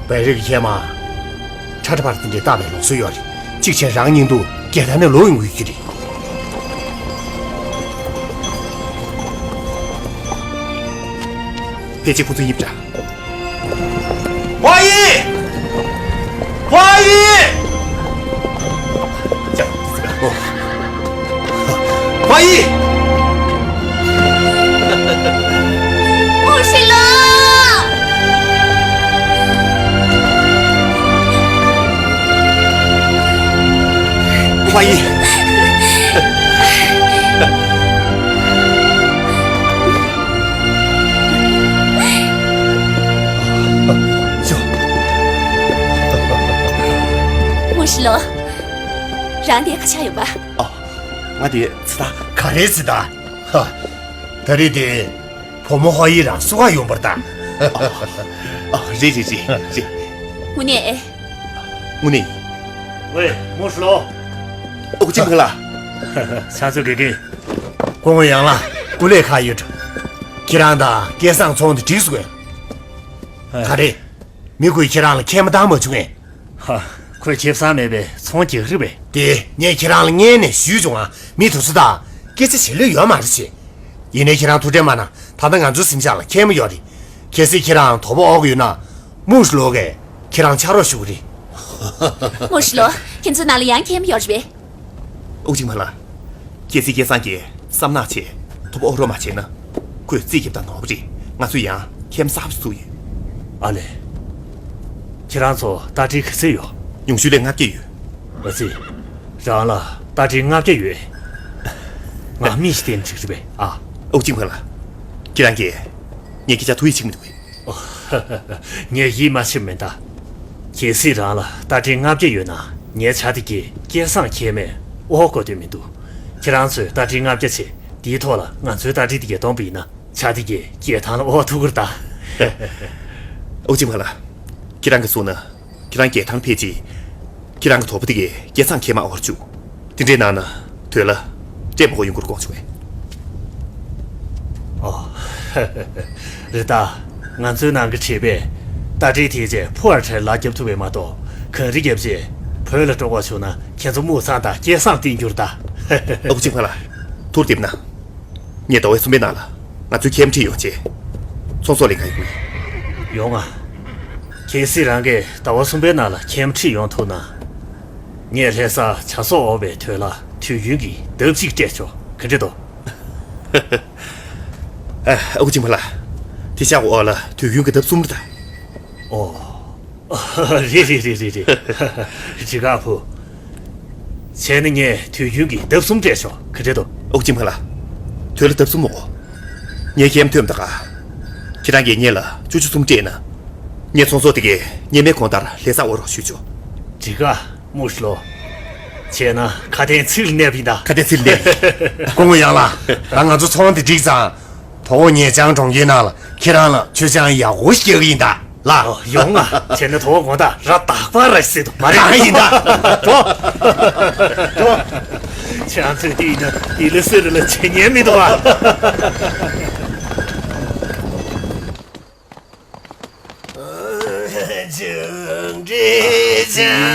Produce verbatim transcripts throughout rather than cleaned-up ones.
བོད་རིགས་ཁྱེད་མ། ཁྲ་ཁྲ་བར་དེ་འདྲའི་བཏགས་པའི་ལུགས་སྲོལ་ཡོད་རེད། གཅིག་བྱས་རང་སྙིང་སྡུག་རྒྱལ་ཐང་ནས་ལོག་ཡོང་དགོས་ཀྱི་རེད། ཕལ་ཆེར་ཁོ་ཚོ་ཡིན་པ་འདྲ། ཧྭ་ཡི། ཧྭ་ཡི། ཧྭ་ཡི། 牧师龙。 ཧྭ་ཡི། ཅོ། 牧师龙，རང་དེ་ཁ་ཆག་ཡོད་པ། ཨ། ང་དེ་ཚེ་ཐར། ག་རེ་ཚེ་ཐར། ཧ། ད་རེས་དེ། བུ་མོ་ཧྭ་ཡི་རང་སུ་ག་ཡོང་པར་གདའ། ཨ། རེད་རེད་རེད་རེད། དངོས་གནས། དངོས་གནས། ཝེ། 牧师龙。 ཨོ་ཅི་ཕ་ལ། ཆང་ཚོད་དགེ་རྒན། སྐུ་ངོ་ཡང་ལ། སྐུ་ལས་ཁག་ཡོད། ཁྱེད་རང་དང་སྐལ་བཟང་ཚོང་དེ་འགྲིག་སོང་ངས། ག་རེ། མི་ཁོས་ཁྱེད་རང་ལ་ཁས་མ་བཏང་མ་བྱུང་ངས། ཧ། ཁོས་ཁེ་བཟང་མེད་པའི་ཚོང་རྒྱག་རིགས་པས། དེ་ངས་ཁྱེད་རང་ལ་སྔོན་ནས་ཞུས་བྱུང་ང་། མི་དེ་ཚོ་དང་སྐད་ཆ་བྱེད་ལོས་ཡོད་མ་རེད་ཅེས། ཡིན་ནའི་ཁྱེད་རང་ཐུགས་ཁྲལ་མ་གནང་། ད་ལྟ་ང་ཚོའི་སེམས་ཅན་ལ་ཁེ་མོ་ཡོད་རེད། གལ་སྲིད་ཁྱེད་རང་དོ་ཕོག་འོག་ཡོད་ན། 牧师罗 གིས་ཁྱེད་རང་ཕྱག་རོགས་ཞུ་གི་རེད། 牧师罗， ཁྱེད་ཚོའི་ནང་ལ་ཡང་ཁེ་མོ་ཡོད་རེད་པས། ཨོ་ཅིག་མ་ལ། གལ་སྲིད་སྐལ་བཟང་གིས་བསམ་ནག་བྱས། ཐོབ་ཨོ་རོ་མ་བྱས་ན། ཁོས་རྩིས་རྒྱབ་དང་ནོར་བ་རེད། ང་ཚོས་ཡང་ཁེམ་གསར་པ་ཞིག་བཙུགས་ཡོད། ཨ་ལས། ཁྱེད་རང་ཚོ་རྟ་དྲེལ་ག་ཚོད་ཡོད། ཉུང་ཤོས་ལ་ལྔ་བརྒྱ་ཡོད། ཨ་ཙི། རང་ལ་རྟ་དྲེལ་ལྔ་བརྒྱ་ཡོད། ང་མི་ཞིག་བསྟེན་འགྲིག་རེད་པས་ཨ། ཨོ་ཅིག་མ་ལ། ཁྱེད་རང་གིས་ངས་སྐད་ཆ་ཐུགས་ཡིད་ཆེས་མི་འདུག་གས། ངས་ཡིད་མ་ཆེས་མིན་ད། གལ་སྲིད་རང་ལ་རྟ་དྲེལ་ལྔ་བརྒྱ་ཡོད་ན། ངའི་བྱ་དེ་གས་སྐལ་བཟང་ཁེ་མོས་ཨོ་གོ་དོན་མི་འདུག་ཁྱེད་རང་ཚོས་རྟ་དྲེལ་ལྔ་བརྒྱ་བྱས། དེའི་ཐོག་ལ་ང་ཚོའི་རྟ་དྲེལ་དེ་གས་བསྡོམས་པ་ཡིན་ན། བྱ་དེ་གས་རྒྱལ་ཐང་ལ་ཨོ་ཐུག་གི་རེད་ད། ཨོ་ཅིག་མ་ལ། ཁྱེད་རང་གིས་གསུངས་ན། ཁྱེད་རང་རྒྱལ་ཐང་ཕེབས་རྗེས། ཁྱེད་རང་གི་དོ་པོ་དེ་གས་སྐལ་བཟང་ཁེ་མོ་ཨོར་བཅུག་དེ་འདྲའི་ནང་ན་དོལ་ལ་སྤྲད་མ་དགོས་ཡོང་གི་རེད་དགོངས་བྱུང་ངས། ཨོ། རེད་ད། ང་ཚོའི་ནང་གི་བྱིས་པས་རྟ་དྲེལ་དེ་རྗེས་ཕོ་བར་ཁྲལ་ལག་བརྒྱབ་ཐུབ་པས་མ་གཏོགས། གངས་རི་བརྒྱབ་རྗེས་བོད་ལ་སྤྲོ་བ་བྱུང་ན། ཁྱེད་ཚོ་མུ་ཚང་དང་སྐལ་བཟང་བསྟེན་རྒྱུ་རེད་ད། ཨོ་ཅིག་མ་ལ། ཐུགས་རྗེ་གནང་། ངས་ཟླ་བ་གསུམ་པའི་ནང་ལ་ང་ཚོའི་ཁེམ་ཁྲིད་ཡོང་བྱས། ཚོང་ཟོག་ལེན་ག་ཡོང་གི་ཡིན། ཡོང་ང་། གལ་སྲིད་རང་གིས་ཟླ་བ་གསུམ་པའི་ནང་ལ་ཁེམ་ཁྲིད་ཡོང་ཐུབ་ན། ངས་ལྷ་ས་བྱ་སོགས་འོར་བའི་དོལ་ལ་དུས་རྒྱུན་གྱི་ལྡབ་གཅིག་སྤྲད་ཆོག་ག་འདྲ་འདུག་ཨ། ཨ་ཁུ་ཆིང་མ་ལ། དེ་ཤག་འོག་ལ་དུས་རྒྱུན་གྱི་ལྡབ་གསུམ་རེད་ད། ཨོ། རེད་རེད་རེད་རེད་རེད། འཇིགས་སྐར་བུ། བྱས་ན་ངས་དུས་རྒྱུན་གྱི་ལྡབ་གསུམ་སྤྲད་ཆོག་ག་འདྲ་འདུག་ཨོ་ཅི་མ་ལ། དོལ་ལ་ལྡབ་གསུམ་མོ། ངས་ཁྱེམ་ཐོན་ད་ག་ཁྱེད་རང་གིས་ངེད་ལ་བཅུ་བཅུ་གསུམ་སྤྲད་ན། ངས་ཚོང་ཟོག་དེ་གས་ངེད་མའི་གོང་ལྟར་ལྷ་ས་འོར་རོགས་ཞུས་ཆོག་འགྲིག་ག་མུ་ཤི་ལོ། བྱས་ན་ཁ་དན་ཚིག་ལ་གནས་པ་ཡིན་ད། ཁ་དན་ཚིག་ལ་གནས་པ་ཡིན། སྐུ་ངོ་ཡང་ལ། ད་ང་ཚོ་ཚོང་དེ་འགྲིག་ཙང་། དོ་དགོང་ངེད་ཅང་གྲོང་ཁྱེར་ནང་ལ་ཁྱེད་རང་ལ་མཆོད་ཆང་ཡག་པོ་ཞིག་སྐྱེལ་གི་ཡིན་ད། ལ། ཨོ། ཡོང་ང་། བྱས་ན་དོ་དགོང་དག་ར་དག་པ་ར་ཞིག་སྲིད་དོ་མ་རེད། ད་ཡིན་ད། འགྲོ། འགྲོ། ཆང་ཚོད་དེ་ཡིན་ན་དེ་ལ་སེ་རི་ལ་བྱེད་ཉན་མི་འདུག་ཨ།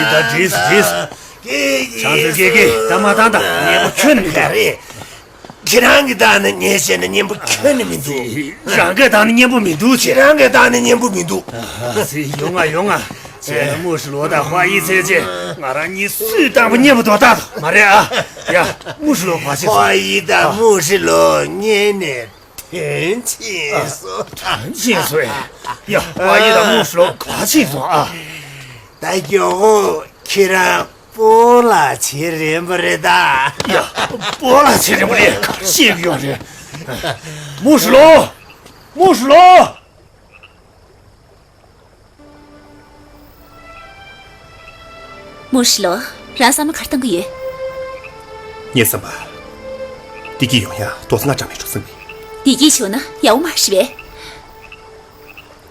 ད་བྲིས་བྲིས། ཆང་ཚོད་ཀྱེ་ཀྱེ་ད་མ་བཏང་ད་ཉན་པོ་ཁྱོན་མི་འདུག་ཁྱེད་རང་གིས་བཏང་ན་ཉན་ཤེས་ན་སྙན་པོ་ཁྱོན་ནས་མི་འདུག་རང་གིས་བཏང་ན་སྙན་པོ་མི་འདུག་ཁྱེད་རང་གིས་བཏང་ན་སྙན་པོ་མི་འདུག་ཡོང་ང་ཡོང་ང་། བྱས་ན་མུ་ཤི་ལོ་དང་ཧྭ་ཡི་ཚེ་རྗེས་ང་རང་གཉིས་སུས་བཏང་པ་སྙན་པོ་འདོགས་ད་མ་རེད་ཨ། ཡ། མུ་ཤི་ལོ་ཕ་ཆེ། ཧྭ་ཡི་དང་མུ་ཤི་ལོ་གཉིས་ནས་དོན་ཆེན་སོང་། དོན་ཆེན་སོང་ཨེ། ཡ། ཧྭ་ཡི་དང་མུ་ཤི་ལོ་ག་ཕྱིན་སོང་ཨ། ད་མགྱོགས་པོ་ཁྱེད་རང་སྤོ་ལགས་བྱེད་རན་པ་རེད་ད། ཡ། སྤོ་ལགས་བྱེད་རན་པ་རེད། ག་རེ་བཤད་ཀྱི་ཡོད་རེད། མུ་ཤི་ལོ། མུ་ཤི་ལོ། མུ་ཤི་ལོ། རང་བསམ་བློ་ག་རེ་གཏོང་གི་ཡོད། ངའི་བསམ་པ། བདེ་སྐྱིད་ཡོང་ཡ་རྡོག་རྩ་ལྔ་བགྲང་མེད་འགྲོ་བསམ་གི། བདེ་སྐྱིད་བྱུང་ན་ཡག་པོ་མ་རེད་པས།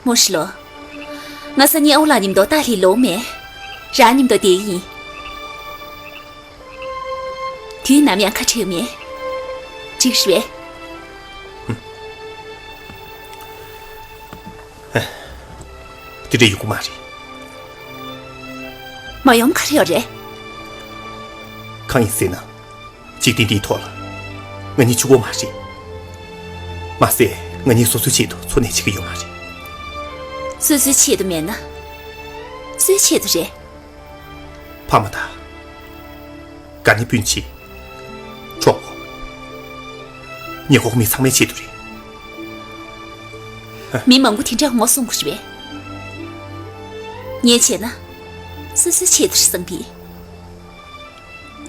མུ་ཤི་ལོ། ང་སང་ཉིན་ཨོ་ལགས་མཉམ་དུ་ཏཱ་ལི་ལོག་མེད། རང་མཉམ་དུ་བསྡད་ཀྱི་ཡིན། དུས་ནམ་ཡང་ཁ་བྲལ་མེད། འགྲིག་རེད་པས། དེ་འདྲ་ཡོང་གི་མ་རེད། མ་ཡོང་ག་རེ་ཡོད་རེད། གང་ཡིན་ཟེར་ན། འཇིག་རྟེན་འདིའི་ཐོག་ལ། ང་གཉིས་གཅིག་པོ་མ་རེད། མ་ཟད་ང་གཉིས་སོ་སོའི་ཆེད་དུ་འཚོ་གནས་བྱེད་ཀྱི་ཡོད་མ་རེད། སོ་སོའི་ཆེད་དུ་མེད་ན། སུའི་ཆེད་དུ་རེད། ཕ་མ་དང་། དགའ་ཉེ་སྤུན་མཆེད། གྲོགས་པོ། ཉེ་འཁོར་མི་ཚང་མའི་ཆེད་དུ་རེད། མི་མང་པོ་དེ་འདྲ་ངོ་སྲུང་དགོས་རེད། ངས་བྱས་ན། སོ་སོའི་ཆེད་དུ་རེད་བསམ་གི།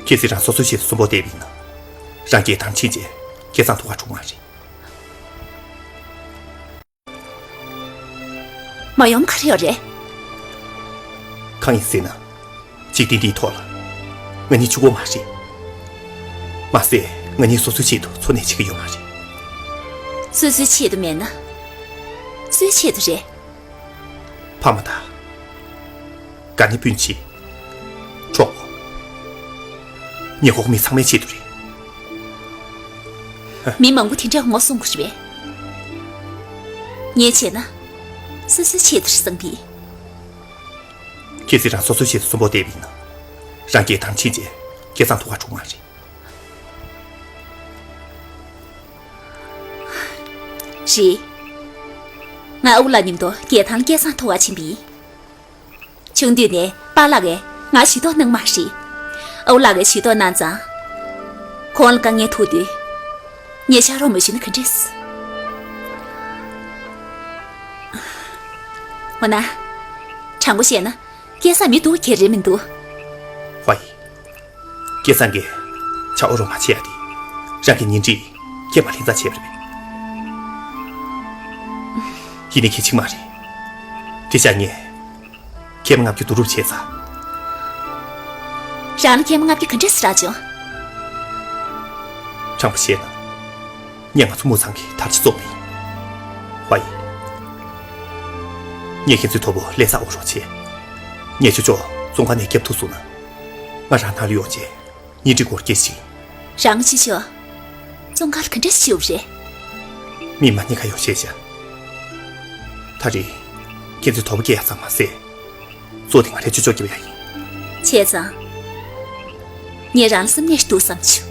གལ་སྲིད་རང་སོ་སོའི་ཆེད་དུ་གསོན་པོ་བསྡད་པ་ཡིན་ན། རང་རྒྱལ་ཐང་ཕྱིན་རྗེས་སྐལ་བཟང་ཐོབ་ག་འགྲོ་གི་མ་རེད། མ་ཡོང་ག་རེ་ཡོད་རེད། གང་ཡིན་ཟེར་ན། འཇིག་རྟེན་འདིའི་ཐོག་ལ། ང་གཉིས་གཅིག་པོ་མ་རེད། མ་ཟད་ང་གཉིས་སོ་སོའི་ཆེད་དུ་འཚོ་གནས་བྱེད་ཀྱི་ཡོད་མ་རེད། སོ་སོའི་ཆེད་དུ་མེད་ན། སུའི་ཆེད་དུ་རེད། ཕ་མ་དང་། དགའ་ཉེ་སྤུན་མཆེད། གྲོགས་པོ། ཉེ་འཁོར་མི་ཚང་མའི་ཆེད་དུ་རེད། མི་མང་པོ་དེ་འདྲ་ངོ་སྲུང་དགོས་རེད། ངས་བྱས་ན། སོ་སོའི་ཆེད་དུ་རེད་བསམ་གི། གལ་སྲིད་རང་སོ་སོའི་ཆེད་དུ་གསོན་པོ་བསྡད་པ་ཡིན་ན། རང་རྒྱལ་ཐང་ཕྱིན་རྗེས་སྐལ་བཟང་ཐོབ་ག་འགྲོ་གི་མ་རེད། རེད། ང་ཨ་ཁུ་ལགས་མཉམ་དུ་རྒྱལ་ཐང་ལ་སྐལ་བཟང་ཐོབ་ག་ཕྱིན་པ་ཡིན། ཆུང་དུས་ནས་པཱ་ལགས་ཀྱིས་ང་ཇུས་གཏོགས་གནང་མ་རེད། ཨ་ཁུ་ལགས་ཀྱིས་ཇུས་གཏོགས་གནང་ཙང་། ཁོང་ལ་དཀའ་ངལ་ཐུག་དུས། ངས་ཕྱག་རོགས་མ་ཞུས་ན་ག་འདྲས། འོ་ན། དྲང་པོ་བཤད་ན། སྐལ་བཟང་མི་སྡུག་ག་རེད་མི་འདུག་ཧོ་ཡི། སྐལ་བཟང་གིས་ཕྱག་རོགས་མ་བྱས་ཡ་དེ། རང་གི་ཉིན་རེའི་སྐྱེས་པ་ལྷིང་འཇགས་བྱས་པ་རེད། ཡིན་ནའི་གལ་ཆེ་མ་རེད། དེ་ཆ་ངས་ཁལ་མ་ལྔ་བཅུ་བསྡུ་རུབ་བྱས་ཚར། རང་ལ་ཁལ་མ་ལྔ་བཅུ་ག་འདྲས་སེ་རག་བྱུང་། དྲང་པོ་བཤད་ན། ངས་ང་ཚོ་མུ་ཚང་གི་དར་ཆ་བཙོང་བ་ཡིན། ཧོ་ཡི། ངས་ཁྱེད་ཚོའི་ཐོ་བོ་ལས་ས་འོག་རོགས་བྱས། ངས་ཆོ་ཆོ་བཙོང་ཁང་ནས་བརྒྱབ་ཐུབ་སོང་ན། ང་རང་ནང་ལ་ཡོང་རྗེས་ཉིན་རེ་སྒོར་སྐྱེད་ཅིག་རང་ཆོ་ཆོ། བཙོང་ཁང་ལ་ག་འདྲ་ཞིག་ཡོད་རེད། མི་མ་ཉེས་ཁ་ཡོད་བཤད་བྱ། ད་རེས་ཁྱེད་ཚོའི་ཐོ་བོ་སྐྱེད་ཡ་ཙམ་མ་ཟད། གཙོ་དེ་ང་རའི་ཆོ་ཆོ་སྐྱེ་བ་ཡ་ཡིན། བྱས་ཙང་། ངས་རང་ལ་སེམས་ནད་ཞིག་འདུག་བསམ་བྱུང་།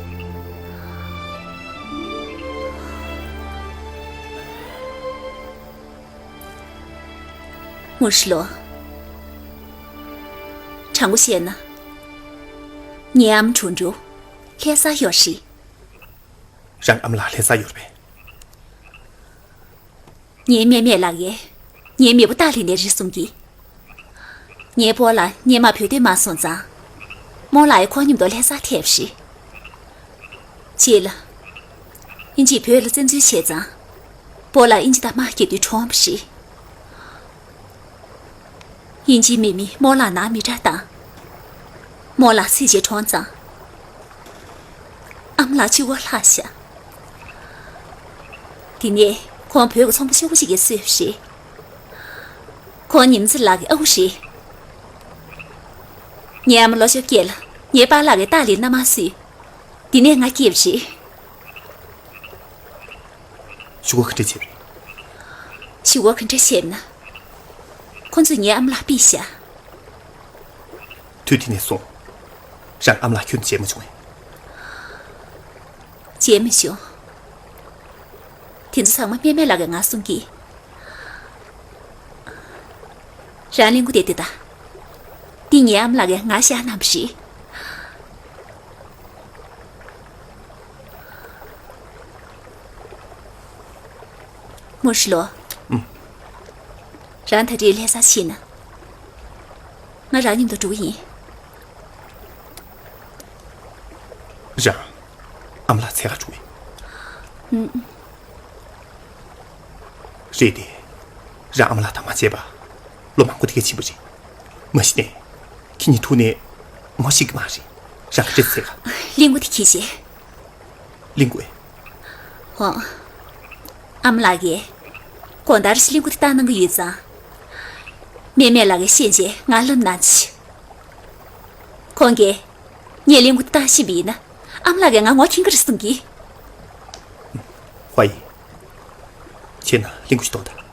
མུ་ཧྲི་ལོ། དྲང་པོ་བཤད་ན། ངའི་ཨ་མ་གྲུང་གྲུང་ལྷ་སར་ཡོད་རེད། རང་ཨ་མ་ལགས་ལྷ་སར་ཡོད་རེད་པས། ངའི་མེ་མེ་ལགས་ཀྱིས་ངའི་མེས་པོ་ཏཱ་ལི་ནས་རེད་གསུང་གི། ངའི་སྤོ་ལགས་སྔོན་མ་བོད་སྡོད་མ་སོང་ཙང་། རྨོ་ལགས་ཡང་ཁོང་མཉམ་དུ་ལྷ་སར་ཐེབས་པ་རེད། རྗེས་ལ། དབྱིན་ཇིས་བོད་ལ་བཙན་འཛུལ་བྱས་ཙང་། སྤོ་ལགས་དབྱིན་ཇི་དང་དམག་རྒྱག་དུས་གྲོངས་པ་རེད། དབྱིན་ཇིའི་མི་མིས་རྨོ་ལགས་ནང་མི་དྲག་བཏང་། རྨོ་ལགས་ཚིག་བཅད་གྲོངས་ཙང་། ཨ་མ་ལགས་གཅིག་པོ་ལྷག་བཞག་དེ་ནས་ཁོང་བོད་ཀྱི་ཚོང་པ་ཤོག་བུ་ཞིག་གིས་གསོས་པ་རེད། ཁོང་ཉི་མ་ཚེ་ལགས་ཀྱི་ཨ་ཁུ་རེད། ངའི་ཨ་མ་ལོ་བཅོ་བརྒྱད་ལ་ངའི་པཱ་ལགས་ཀྱིས་ཏཱ་ལིར་མནའ་མ་བསུས། དེ་ནས་ང་སྐྱེས་པ་རེད། ཞུ་སྒོ་ག་འདྲས་བྱས་པ་རེད། ཞུ་སྒོ་ག་འདྲས་བྱས་པ་ན། ཁོ་ཚོས་ངའི་ཨ་མ་ལགས་ཕུད་བཞག་དུས་དེ་ནས་བཟུང་། རང་ཨ་མ་ལགས་ཁྱོན་ནས་མཇལ་མ་བྱུང་བས། མཇལ་མ་བྱུང་། དེ་ཚོ་ཚང་མ་མེ་མེ་ལགས་ཀྱིས་ང་གསུང་གི། རང་གླེན་ལྐུགས་དེ་དེ་ད། འདི་ངའི་ཨ་མ་ལགས་ཀྱིས་ང་བཞག་གནང་བ་རེད། མུ་ཧྲི་ལོ། ཨུམ། རང་ད་རེས་ལྷ་སར་ཕྱིན་ན། ང་རང་མཉམ་དུ་འགྲོ་གི་ཡིན། རང་ཨ་མ་ལགས་འཚོལ་ག་འགྲོ་གི་ཡིན། ཨུམ། རེད་དེ། རང་ཨ་མ་ལགས་དང་མ་མཇལ་བར་ལོ་མང་པོ་དེ་ག་ཕྱིན་པ་རེད། མ་གཞི་ནས་ཁྱེད་གཉིས་ཐུག་ནས་ངོ་ཤེས་ཀྱི་མ་རེད། རང་ག་འདྲས་འཚོལ་ག་གླེན་ལྐུགས་དེ་གྱིས་བྱས། གླེན་ལྐུགས། ཧོ། ཨ་མ་ལགས་ཀྱིས་དགོང་དག་ཞིག་གླེན་ལྐུགས་དེ་བཏང་གནང་གི་ཡོད་ཙང་། མེ་མེ་ལགས་ཀྱིས་ཤེས་རྗེས་ང་ལ་སློབ་གནང་བྱས། ཁོང་གིས་ངས་གླེན་ལྐུགས་དེ་བཏང་ཤེས་པ་ཡིན་ན་ཨ་མ་ལགས་ཀྱིས་ང་ངོ་མཁྱེན་གྱི་རེད་གསུང་གི། ཧོ་ཡི། ཁྱེད་ན་གླེན་ལྐུགས་ཤིག་གཏོང་དང་